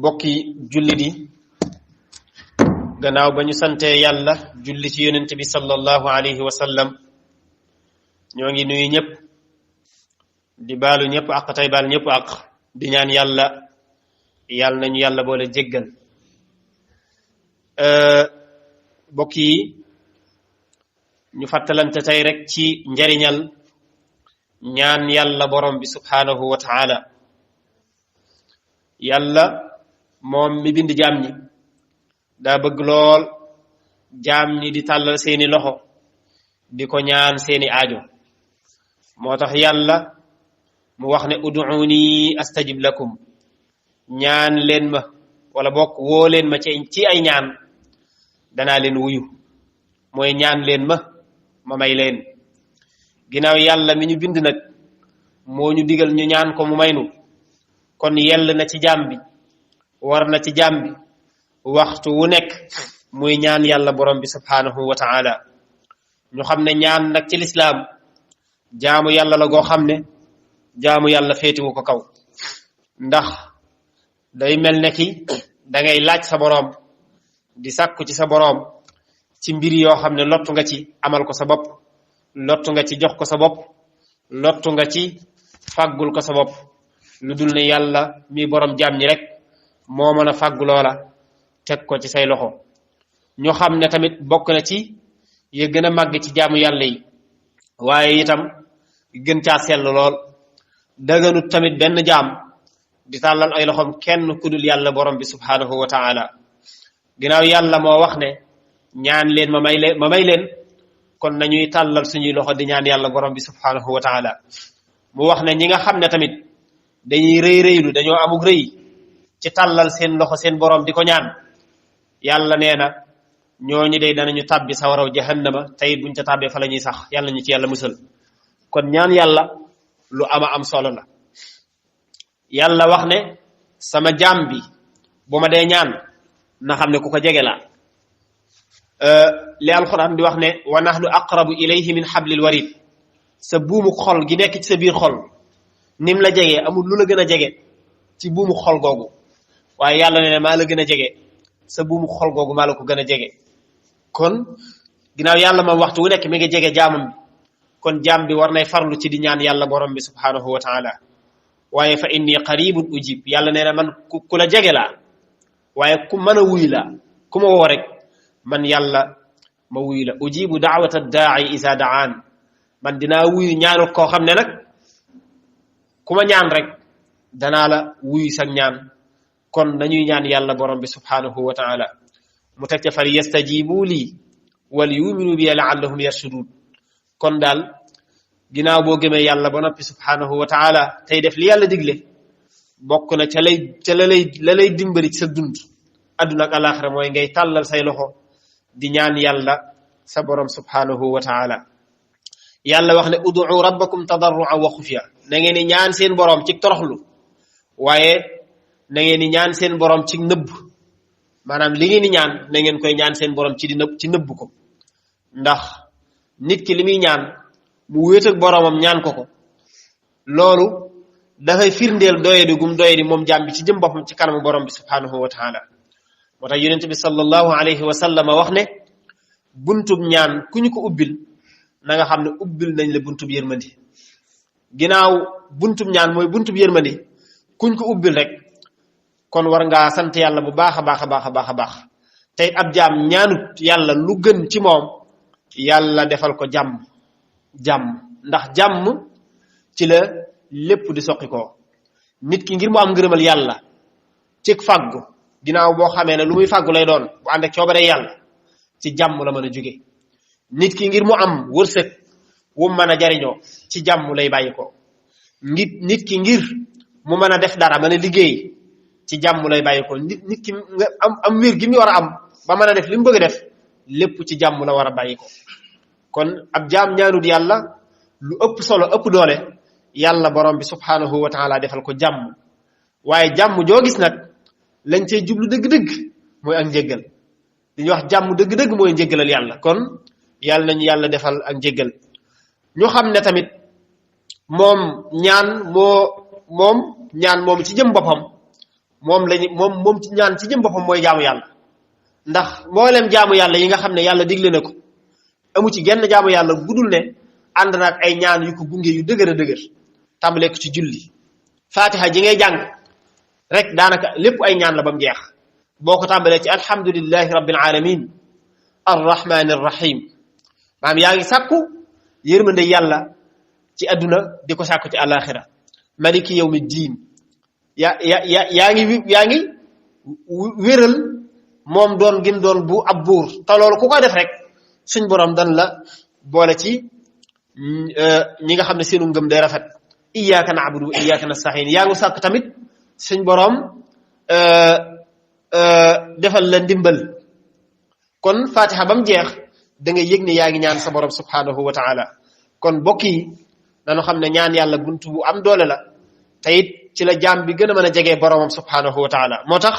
bokki jullit yi gannaaw ba ñu sante yàlla julli ci yonent bi sallallahu alayhi wa sallam ñoo ngi nuyu ñëpp di baalu ñëpp ak tey baal ñëpp ak di ñaan yàlla nañu yàlla boole jéggal bokk yi ñu fàttalante tey rek ci njariñal ñaan yàlla borom bi subhanahu wa ta'ala yàlla moom mi bind jaam ñi daa bëgg lool jaam ñi di tàllal seeni loxo di ko ñaan seeni aajo moo tax yàlla mu wax ne ud'uuni astajib lakum ñaan leen ma wala bokk woo leen ma ci ay ñaan danaa leen wuyu mooy ñaan leen ma may leen ginnaaw yàlla mi ñu bind nag moo ñu digal ñu ñaan ko mu may nu kon yell na ci jaam bi war na ci jaam bi waxtu wu nekk muy ñaan yàlla borom bi subhanahu wa ta'ala ñu xam ne ñaan nag ci lislaam jaamu yàlla la goo xam ne jaamu yàlla féetiwu ko kaw ndax day mel ne ki da ngay laaj sa boroom di sàkku ci sa boroom ci mbir yoo xam ne lottu nga ci amal ko sa bopp lottu nga ci jox ko sa bopp lottu nga ci fàggul ko sa bopp lu dul ne yàlla mi boroom jaam ñi rek moo mën a fàggu loola teg ko ci say loxo ñu xam ne tamit bokk na ci ya gën a màgg ci jaamu yàlla yi waaye itam gën caa sell lool daganut tamit benn jaam di tàllal ay loxom kenn ku dul yàlla borom bi subhanahu wa ta'ala ginnaaw yàlla moo wax ne ñaan leen ma may leen kon nañuy tàllal suñuy loxo di ñaan yàlla borom bi subhanahu wa ta'ala mu wax ne ñi nga xam ne tamit dañuy rëylu dañoo amug rëy ci tàllal seen loxo seen borom di ko ñaan yàlla nee na ñooñu day danañu tàbbi sawaraw jahannama tey buñ ca tàbbee fa la ñuy sax yàlla ñu ci yàlla musal kon ñaan yàlla lu ama am solo la yàlla wax ne sama jaam bi bu ma dee ñaan na xam ne ku ko jege la li alquran di wax ne wa nahnu aqrabu ilayhi min hablil warid sa buumu xol gi nekk ci sa biir xol nim la jegee amul lu la gën a jege ci buumu xol googu waaye yàlla ne maa la gën a jege sa buumu xol googu maa la ko gën a jege kon ginnaaw yàlla moom waxtu wu nekk mi ngi jege jaamam bi kon jaam bi war nay farlu ci di ñaan yàlla borom bi subhanahu wa ta'ala waaye fa inni qaribun ujib yàlla nee na man ku la jege laa waaye ku mën a wuy la ku ma woo rek man yàlla ma wuy la ujibu da'wata da'i isa da'an man dinaa wuyu ñaanut koo xam ne nag ku ma ñaan rek danaa la wuyu sag ñaan kon nañuy ñaan yàlla borom bi subhanahu wa ta'ala mu teg ca fal yastajibu lii wal yuminu bi la'allahum yarshudun kon daal ginnaaw boo gëmee yàlla ba noppi subhanahu wa ta'ala tey def li yàlla digle bokk na ca la lay dimbali ci sa dund adduna ak alaxira mooy ngay tàllal say loxo di ñaan yàlla sa borom subhanahu wa ta'ala yàlla wax ne ud'u rabbakum tadarru'an wa khufya na ngeen di ñaan seen borom ci toroxlu waaye na ngeen di ñaan seen borom ci nëbb maanaam li ngeen di ñaan na ngeen koy ñaan seen borom ci nëbb ko ndax nit ki li muy ñaan mu wéet ak boromam ñaan ko loolu dafay firndeel doyadi gum doyadi moom jaam bi ci jëm boppam ci kanamu borom bi subhanahu wa ta'ala moo tax yonent bi sallallahu alayhi wa sallam wax ne buntub ñaan ku ñu ko ubbil na nga xam ne ubbil nañ la buntub yërmandi ginnaaw buntub ñaan mooy buntub yërmandi kuñ ko ubbil rek kon war ngaa sant yàlla bu baax a baax a baax a baax a baax tey ab jaam ñaanut yàlla lu gën ci moom yàlla defal ko jàmm ndax jàmm ci la lépp di soqi ko nit ki ngir mu am ngërëmal yàlla ci fàggu ginnaaw boo xamee ne lu muy fàggu lay doon bu ànd ak coobare yàlla ci jàmm la mën a jóge nit ki ngir mu am wërsëg wu mën a jariñoo ci jàmm lay bàyyi ko nit ki ngir mu mën a def dara mën a liggéey ci jàmm lay bàyyi ko nit ki nga am wér gi mu war a am ba mën a def li mu bëgg a def lépp ci jàmm la war a bàyyi ko kon ab jaam ñaanut yàlla lu ëpp solo ëpp doole yàlla borom bi subhanahu wa ta'ala defal ko jàmm waaye jàmm joo gis nag lañ cey jublu dëgg-dëgg mooy ak njéggal li ñuy wax jàmm dëgg-dëgg mooy njéggalal yàlla kon yàlla nañu yàlla defal ak njéggal ñu xam ne tamit ñaan moom ci jëm boppam moom ci ñaan ci jëm boppam mooy jaamu yàlla ndax mboolem jaamu yàlla yi nga xam ne yàlla digle na ko amu ci genn jaamu yàlla gudul ne ànd na ak ay ñaan yu ko gunge yu dëgër a dëgër tàmbalee ko ci julli fatiha ji ngay jàng rek daanaka lépp ay ñaan la ba mu jeex boo ko tàmbalee ci alhamdulillahi rabbil alamin arrahmanir rahim maam yaa ngi sàkku yërmande yàlla ci àdduna di ko sàkku ci alaxira maliki yawmi diin yaa ngi wéral moom doon gin doon bu ab buur te loolu ku ko def rek suñ borom dan la boole ci ñi nga xam ne seenu ngëm day rafet iyyaka na'budu wa iyyaka nasta'in yaa ngi sàkk tamit suñ borom defal la ndimbal kon fatiha bam jeex da nga yëg ne yaa ngi ñaan sa borom subhanahu wa ta'ala kon bokk yi dañu xam ne ñaan yàlla buntu bu am doole la te it ci la jaam bi gën a mën a jegee boromam subhanahu wa ta'ala moo tax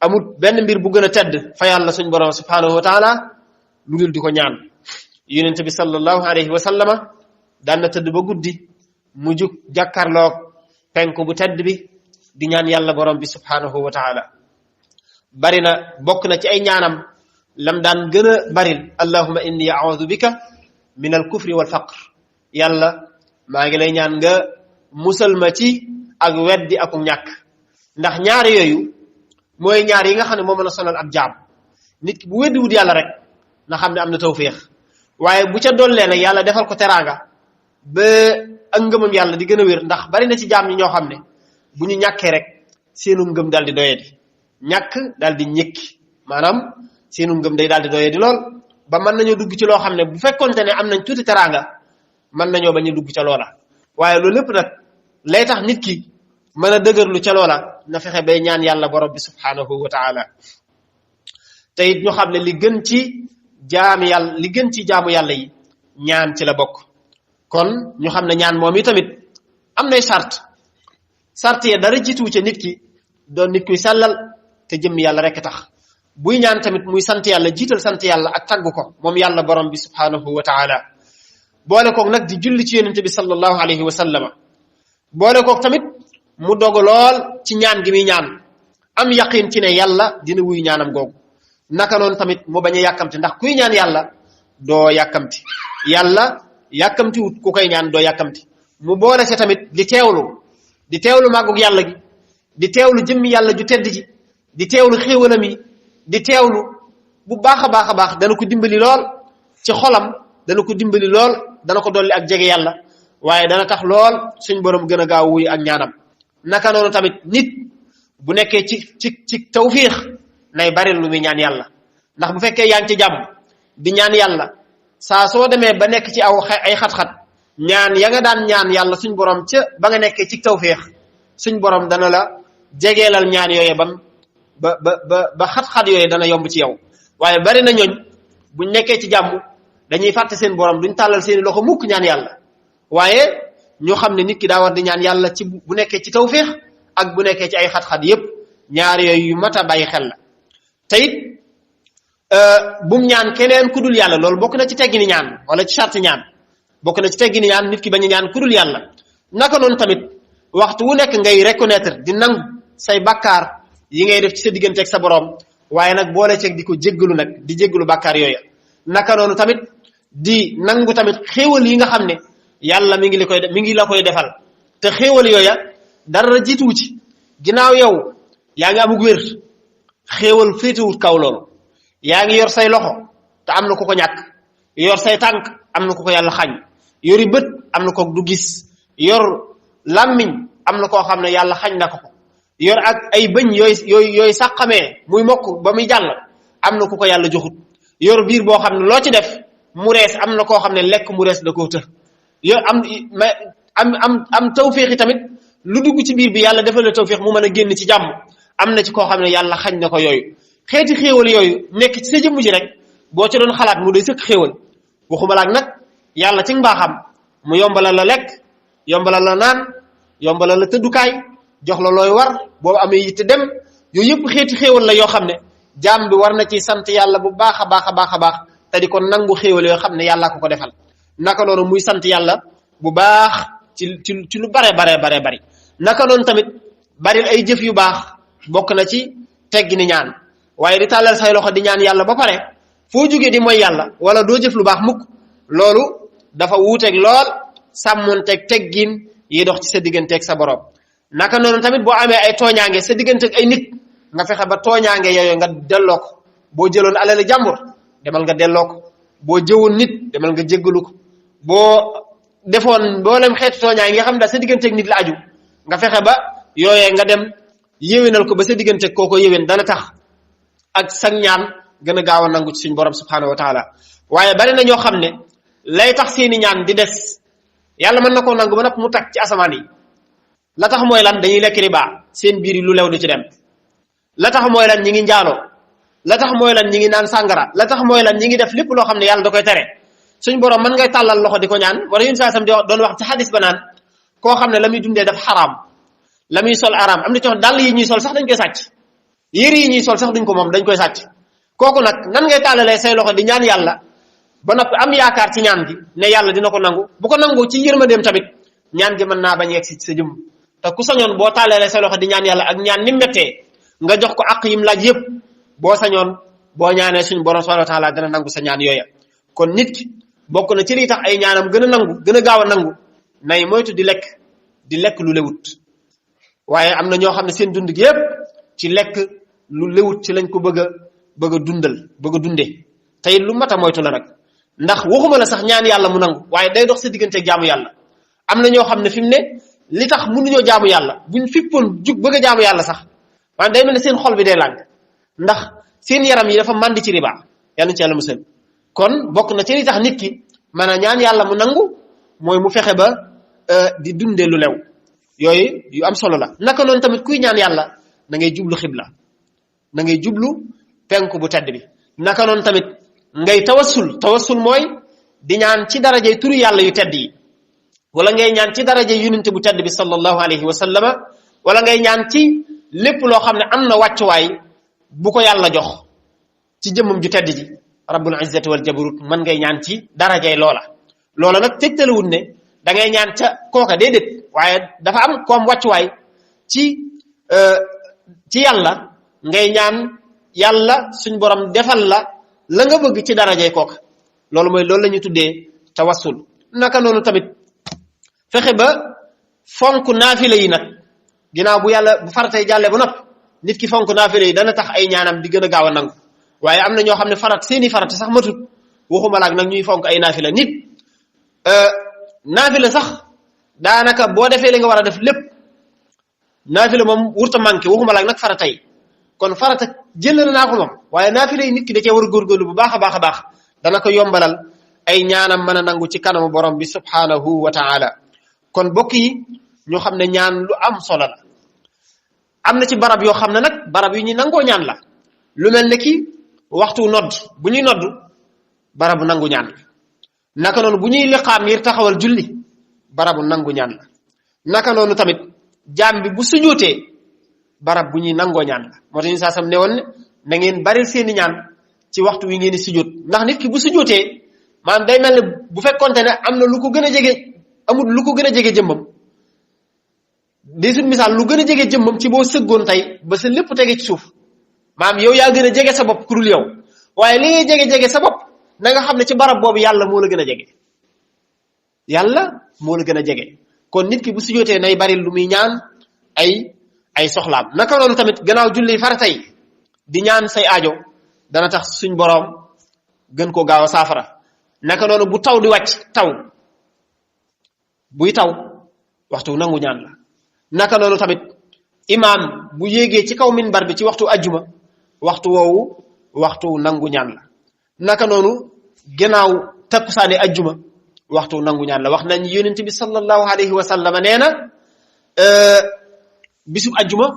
amul benn mbir bu gën a tedd fa yàlla suñ borom subhanahu wa ta'ala lu dul di ko ñaan yonent bi sallallahu alayhi wa sallama daan na tëdd ba guddi mu jug jàkkaarloog penku bu tedd bi di ñaan yàlla borom bi subhanahu wa ta'ala bari na bokk na ci ay ñaanam lam daan gën a baril allahumma inni a'udhu bika min al kufri wal faqr yàlla maa ngi lay ñaan nga musal ma ci ak weddi ak ñàkk ndax ñaar yooyu mooy ñaar yi nga xam ne moo mën a sonal ab jaam nit ki bu weddi wut yàlla rek na xam ne am na tawféex waaye bu ca dollee nag yàlla defal ko teraanga ba ak ngëmam yàlla di gën a wér ndax bari na ci jaam ñi ñoo xam ne bu ñu ñàkkee rek seenu ngëm daal di doyadi ñàkk daal di ñëkki maanaam seenu ngëm day daal di doyadi lool ba mën nañoo dugg ci loo xam ne bu fekkonte ne am nañ tuuti teraanga mën nañoo bañ a dugg ca loola waaye loolu lépp nag lay tax nit ki mën a dëgërlu ca loola na fexe bay ñaan yàlla borom bi subhanahu wa ta'ala te it ñu xam ne li gën ci jaamu yàlla yi ñaan ci la bokk kon ñu xam ne ñaan moom yi tamit am nay sart ya dara jiituwu ca nit ki doon nit kuy sellal te jëm yàlla rek tax buy ñaan tamit muy sant yàlla jiital sant yàlla ak tagg ko moom yàlla borom bi subhanahu wa ta'ala boole koog nag di julli ci yonente bi sallallahu alayhi wa sallama boole koog tamit mu dogu lool ci ñaan gi muy ñaan am yaqin ci ne yàlla dina wuy ñaanam googu naka noonu tamit mu bañ a yàkkamti ndax kuy ñaan yàlla doo yàkkamti yàlla yàkkamti wut ku koy ñaan doo yàkkamti mu boole ca tamit di teewlu màggug yàlla gi di teewlu jëmmi yàlla ju tedd ji di teewlu xéewalam yi di teewlu bu baax a baax a baax dana ko dimbali lool ci xolam dana ko dimbali lool dana ko dolli ak jege yàlla waaye dana tax lool suñ borom gën a gaaw wuy ak ñaanam naka noonu tamit nit bu nekkee ci tawfiix nay bari lu muy ñaan yàlla ndax bu fekkee yaa ngi ci jàmm di ñaan yàlla saa soo demee ba nekk ci ay xat-xat ñaan ya nga daan ñaan yàlla suñ borom ca ba nga nekkee ci tawfiix suñ borom dana la jegeelal ñaan yooye ba xat-xat yooye dana yomb ci yow waaye bari na ñooñ buñ nekkee ci jàmm dañuy fàtte seen borom duñ tàllal seeni loxo mukk ñaan yàlla waaye ñoo xam ne nit ki daa war di ñaan yàlla ci bu nekkee ci tawfiix ak bu nekkee ci ay xat-xat yépp ñaar yooyu yu mat a bàyyi xel la te it bum ñaan keneen ku dul yàlla loolu bokk na ci teggini ñaan wala ci charte ñaan bokk na ci teggini ñaan nit ki bañ a ñaan ku dul yàlla naka noonu tamit waxtu wu nekk ngay reconnaître di nangu say bakkaar yi ngay def ci sa digganteeg sa borom waaye nag boole ceeg di ko jéggalu nag di jéggalu bakkaar yooya naka noonu tamit di nangu tamit xéewal yi nga xam ne yàlla mi ngi la koy defal te xéewal yooya dara jiituwu ci ginnaaw yow yaa ngi amug wér xéewal féetewut kaw loolu yaa ngi yor say loxo te am na ku ko ñàkk yor say tànk am na ku ko yàlla xañ yori bët am na ko du gis yor làmmiñ am na koo xam ne yàlla xañ na ko yor ak ay bëñ yooyu sàqamee muy mokk ba muy jàll am na ku ko yàlla joxut yor biir boo xam ne loo ci def mu rees am na koo xam ne lekk mu rees da koo të yor am tawféexi tamit lu dugg ci biir bi yàlla defal la tawféex mu mën a génn ci jàmm am na ci koo xam ne yàlla xañ na ko yooyu xeeti xéewal yooyu nekk ci sa jëmm ji rek boo ci doon xalaat mu day sëkk xéewal waxuma laak nag yàlla ci mbaaxam mu yombalal la lekk yombalal la naan yombalal la tëddukaay jox la looy war boo amee yitte dem yooyu yëpp xeeti xéewal la yoo xam ne jaam bi war na ci sant yàlla bu baax a baax a baax a baax te di ko nangu xéewal yoo xam ne yàlla ko defal naka noonu muy sant yàlla bu baax ci lu bare bari naka noonu tamit bari ay jëf yu baax bokk na ci teggi ni ñaan waaye di tàllal say loxo di ñaan yàlla ba pare foo jógee di mooy yàlla wala doo jëf lu baax mukk loolu dafa wuuteeg lool sàmmonteeg teggin yi dox ci sa digganteeg sa borom. naka noonu tamit boo amee ay tooñaange sa digganteeg ay nit nga fexe ba tooñaange yooyu nga delloo ko boo jëloon alali jàmbur demal nga delloo ko boo jëwoon nit demal nga jéggalu ko boo defoon mboolem xeetu tooñaange nga xam daal sa digganteeg nit la aju nga fexe ba yooyee nga dem yéwénal ko ba sa digganteeg kooko yéwén dana tax ak sag ñaan gën a gaaw a nangu ci suñ borom subhanahu wa taala. waaye bari na ñoo xam ne lay tax seeni ñaan di des yàlla mën na koo nangu ba nopp mu tag ci asamaan yi la tax mooy lan dañuy lekk riba seen biir yi lu lew du ci dem la tax mooy lan ñi ngi njaaloo la tax mooy lan ñi ngi naan sàngara la tax mooy lan ñi ngi def lépp loo xam ne yàlla da koy tere suñ borom mën ngay tàllal loxo di ko ñaan wala yun saa sam di doon wax ci xadis ba naan koo xam ne la muy dundee daf xaraam la muy sol araam am na ci wax dàll yi ñuy sol sax dañ koy sàcc yére yi ñuy sol sax duñ ko moom dañ koy sàcc kooku nag nan ngay tàllalee say loxo di ñaan yàlla ba noppi am yaakaar ci ñaan gi ne yàlla dina ko nangu bu ko nangoo ci yërmandeem tamit ñaan gi mën naa bañ yegg si sa jëm te ku sañoon boo tàllalee say loxo di ñaan yàlla ak ñaan ni mettee nga jox ko àq yim laaj yépp boo sañoon boo ñaanee suñu borom subhanahu wa ta'ala dina nangu sa ñaan yooya. kon nit ki bokk na ci lii tax ay ñaanam gën a nangu gën a gaaw a nangu nay moytu di lekk lu lewut waaye am na ñoo xam ne seen dund gi yépp ci lekk lu lewut ci lañ ko bëgg a dundal bëgg a dunde tey lu mat a moytu la nag ndax waxuma la sax ñaan yàlla mu nangu waaye day dox sa digganteeg jaamu yàlla. am na ñoo xam ne fi mu ne li tax mënuñoo jaamu yàlla buñ fippoon jug bëgg a jaamu yàlla sax waaye day mel ne seen xol bi day làng ndax seen yaram yi dafa màndi ci riba yàlla ci yàlla musal. kon bokk na ci li tax nit ki mën a ñaan yàlla mu nangu mooy mu fexe ba di dundee lu lew yooyu yu am solo la. naka noonu tamit kuy ñaan yàlla na ngay jublu xibla na ngay jublu penku bu tedd bi. naka noonu tamit ngay tawassul mooy di ñaan ci darajay turu yàlla yu tedd yi wala ngay ñaan ci darajay yonent bu tedd bi sallallahu alayhi wa sallama wala ngay ñaan ci lépp loo xam ne am na wàccuwaay bu ko yàlla jox ci jëmmam ju tedd ji rabbul izzati wal jabarut mën ngay ñaan ci darajay loola nag tegtalewul ne da ngay ñaan ca kooka déedéet waaye dafa am koom wàccuwaay ci yàlla ngay ñaan yàlla suñ borom defal la nga bëgg ci darajay kooka loolu la ñuy tuddee tawassul. naka noonu tamit fexe ba fonk naafila yi nag ginnaaw bu faratay jàlle ba nopp nit ki fonk naafila yi dana tax ay ñaanam di gën a gaaw a nangu waaye am na ñoo xam ne seeni farat sax matut waxuma laak nag ñuy fonk ay naafila nit naafila sax daanaka boo defee li nga war a def lépp naafila moom wurta manqué waxuma laak nag farata yi kon farata jël naa ko moom waaye naafila yi nit ki da cee war a góorgóorlu bu baax a baax a baax dana ko yombalal ay ñaanam mën a nangu ci kanamu borom bi subhanahu wa ta'ala. kon bokk yi ñu xam ne ñaan lu am solo la am na ci barab yoo xam ne nag barab yu ñu nangoo ñaan la lu mel ne ki waxtu nodd bu ñuy nodd barabu nangu ñaan la naka noonu bu ñuy liqaam ngir taxawal julli barabu nangu ñaan la naka noonu tamit jaam bi bu sujootee barab bu ñuy nangoo ñaan la moo tax ñu saa sam ne woon na ngeen bari seeni ñaan ci waxtu wi ngeen di sujoot ndax nit ki bu sujootee maanaam day mel ne bu fekkonte ne am na lu ko gën a jege amul lu ko gën a jege jëmmam di suñ misaal lu gën a jege jëmmam ci boo sëggoon tey ba sa lépp tege ci suuf maanaam yow yaa gën a jege sa bopp ku dul yow waaye li ngay jege-jege sa bopp na nga xam ne ci barab boobu yàlla moo la gën a jege yàlla moo la gën a jege kon nit ki bu sujootee nay bari lu muy ñaan ay soxlaam naka noonu tamit gannaaw julli farata yi di ñaan say aajo dana tax suñ boroom gën koo gaaw a saafara naka noonu bu taw di wàcc buy taw waxtu nangu ñaan la naka noonu tamit imaam bu yéegee ci kaw minbar bi ci waxtu ajjuma waxtu woowu waxtu nangu ñaan la naka noonu gannaaw takkusaani ajjuma waxtu nangu ñaan la wax nañ yonent bi sallallahu alayhi wa sallam nee na bisub ajjuma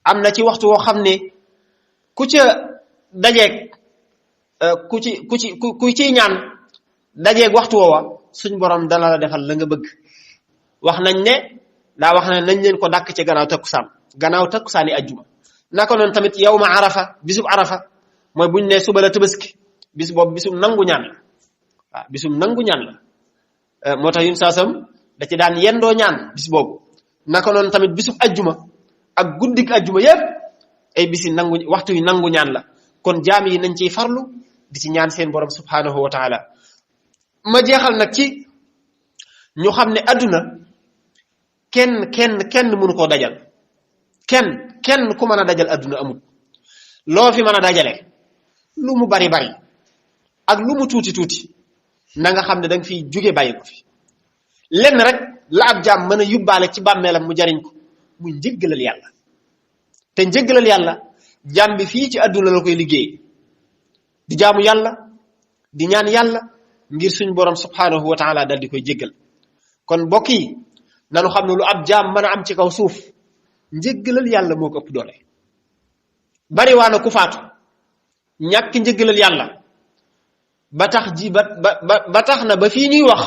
am na ci waxtu woo xam ne ku ca dajeeg ku ciy ñaan dajeeg waxtu woowa suñ borom dana la defal la nga bëgg wax nañ ne wax ne nañ leen ko dàkk ci gannaaw takkusaani ajjuma naka noonu tamit yawma arafa bisub arafa mooy buñ ne suba la tabaski bis boobu bisum nangu ñaan la waaw bisum nangu ñaan la moo tax yun saasam da ci daan yendoo ñaan bis boobu naka noonu tamit bisub ajjuma ak guddik aljuma yépp ay bisi nangu waxtu yu nangu ñaan la kon jaam yi nañ ciy farlu di ci ñaan seen borom subhanahu wa taala ma jeexal nag ci ñu xam ne adduna kenn mënu koo dajal kenn ku mën a dajal adduna amul loo fi mën a dajale lu mu bari ak lu mu tuuti na nga xam ne da nga fiy jóge bàyyi ko fi lenn rek la ab jaam mën a yóbbaale ci bàmmeelam mu jariñ ko muy njëggalal yàlla te njëggalal yàlla jaam bi fii ci adduna la koy liggéey di jaamu yàlla di ñaan yàlla ngir suñ borom subhanahu wa taala dal di koy jéggal kon mbokk yi nanu xam ne lu ab jaam mën a am ci kaw suuf njëggalal yàlla moo ko ëpp doole bari waa na ku faatu ñàkk njëggalal yàlla ba tax na ba fii ñuy wax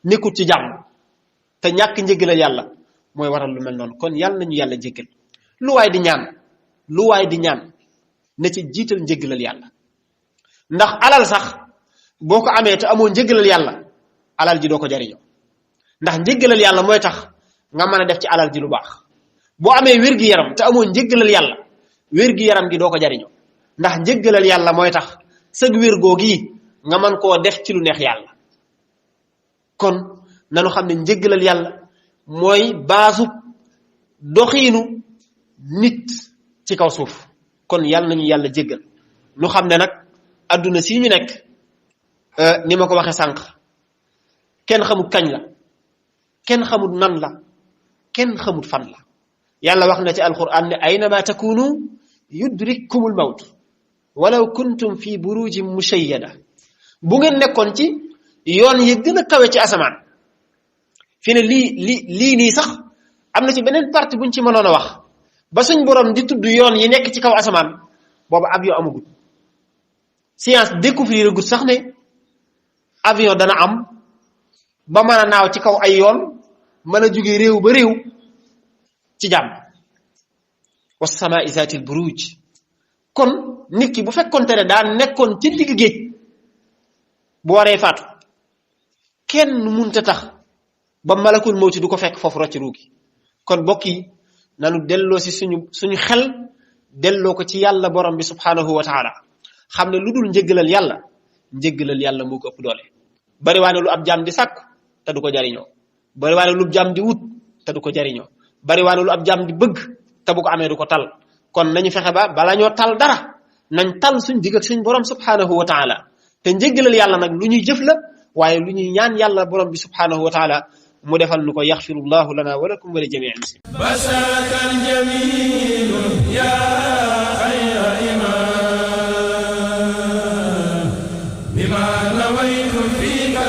nekkut ci jàmm te ñàkk njëggalal yàlla mooy waral lu mel noonu kon yàlla nañu yàlla jéggal lu waay di ñaan na ci jiital njëggalal yàlla ndax alal sax boo ko amee te amoo njëggalal yàlla alal ji doo ko jariñoo ndax njëggalal yàlla mooy tax nga mën a def ci alal ji lu baax boo amee wér-gi-yaram te amoo njëggalal yàlla wér-gi-yaram gi doo ko jariñoo ndax njëggalal yàlla mooy tax sëg wér googi nga mën koo def ci lu neex yàlla kon nanu xam ne njëggalal yàlla mooy baasu doxiinu nit ci kaw suuf kon yàlla nañu yàlla jéggal ñu xam ne nag adduna si ñu nekk ni ma ko waxee sànq kenn xamut kañ la kenn xamut nan la kenn xamut fan la yàlla wax na ci alquran ne aynama takunu yudrikkumul mawt walaw kuntum fi burujin mushayyada bu ngeen nekkoon ci yoon yi gën a kawe ci asamaan fi ne lii nii sax am na ci beneen partie buñ ci mënoon a wax ba suñ borom di tudd yoon yi nekk ci kaw asamaan boobu avion amagul science découvrir gut sax ne avion dana am ba mën a naaw ci kaw ay yoon mën a jóge réew ba réew ci jàmm was-samaa'i zaatil buruuj kon nit ki bu fekkonte ne daa nekkoon ci digg géej bu waree faatu kenn munta tax ba malakul mawti du ko fekk foofu rocc ruugi kon bokk yi nanu delloo si suñu xel delloo ko ci yàlla borom bi subhanahu wa taala xam ne lu dul njëggalal yàlla moo ko ëpp doole bari waane lu ab jaam di sàkk te du ko jariñoo bari waane lu ab jaam di wut te du ko jariñoo bari waane lu ab jaam di bëgg te bu ko amee du ko tal kon nañu fexe ba bala ñoo tal dara nañ tal suñ digg ak suñ borom subhanahu wa taala te njëggalal yàlla nag lu ñuy jëf la waaye lu ñuy ñaan yàlla borom bi subhanahu wa taala mu defal nu ko yaxfirullahu lana wa lakum wa li jami'il muslimin bashakan jamilun ya khayra imam bima nawaytu fika